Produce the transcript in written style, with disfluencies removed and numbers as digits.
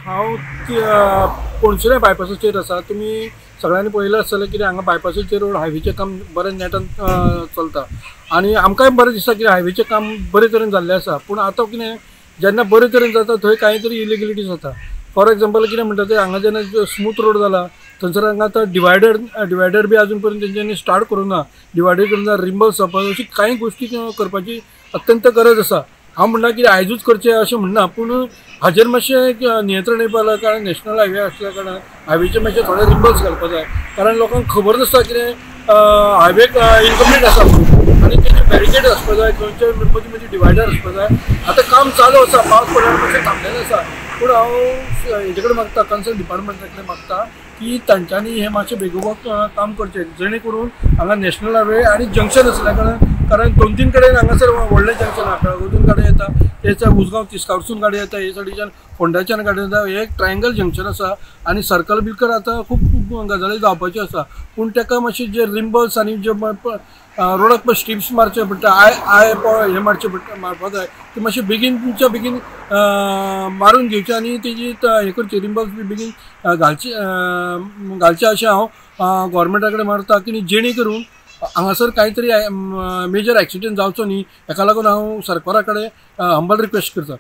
हांव पणसुलें बायपासाचेर आसा. तुमी सगळ्यांनी पळयलां आसतलें कितें हांगा बायपासाचेर रोड हायवेचें काम बरें नेटान चलता आनी आमकांय बरें दिसता की हायवेचें काम बरे तरेन जाल्लें आसा. पूण आतां कितें जेन्ना बरे तरेन जाता थंय कांय तरी इलिगलिटी जाता. फॉर एग्जाम्पल कितें म्हणटा तें हांगा जेन्ना स्मूथ रोड जाला थंयसर हांगा आतां डिवायडर बी अजून पर्यंत तेंच्यांनी स्टार्ट करूंक ना. डिवायडर करूंक ना, रिंबल्स जावपाक अशी कांय गोश्टी करपाची अत्यंत गरज आसा. हांव म्हणना की आयजूच करचें अशें म्हणना, पूण हाजेर मातशें नियंत्रण येवपाक जाय. कारण नॅशनल हायवे आसल्या कारणान हायवेचे मातशे थोडे रिंबल्स घालपाक जाय, कारण लोकांक खबर नासता कितें हायवे इनकम्प्लीट आसा म्हणून, आनी तेजे बॅरिकेड आसपाक जाय, खंयचे मदीं मदीं डिवायडर आसपाक जाय. आतां काम चालू आसा, पावस पडल्यार मातशें थांबलेलें आसा, पूण हांव हेजे कडेन मागता, कन्सर्न डिपार्टमेंटा कडेन मागता की तांच्यांनी हें मातशें बेगोबेग काम करचें, जेणे करून हांगा नॅशनल हायवे आनी जंक्शन आसल्या कारणान, कारण 2-3 कडेन हांगासर व्हडलें जंक्शन आसा. बेळगांवसून गाडी येता, तेच्या उसगांव तिस्कारसून गाडी येता, हे सायडीच्यान फोंड्याच्यान गाडी येता. हे एक ट्रायंगल जंक्शन आसा आनी सर्कल बिलकर आतां खूब गजाली जावपाच्यो आसा. पूण ताका मातशें जे रिंबल्स आनी जे रोडाक पळय स्ट्रिप्स मारचे पडटा, I I पळय हे मारचे पडटा, मारपाक जाय ते मातशें बेगीनच्या बेगीन मारून घेवचे आनी तेजी हें करचे, रिंबल्स बी बेगीन घालचे घालचे अशें हांव गोवोरमेंटा कडेन मारता की जेणे करून हांगासर कांय तरी मेजर एक्सिडंट जावचो न्ही. हेका लागून हांव सरकारा कडेन हंबल रिक्वेस्ट करता.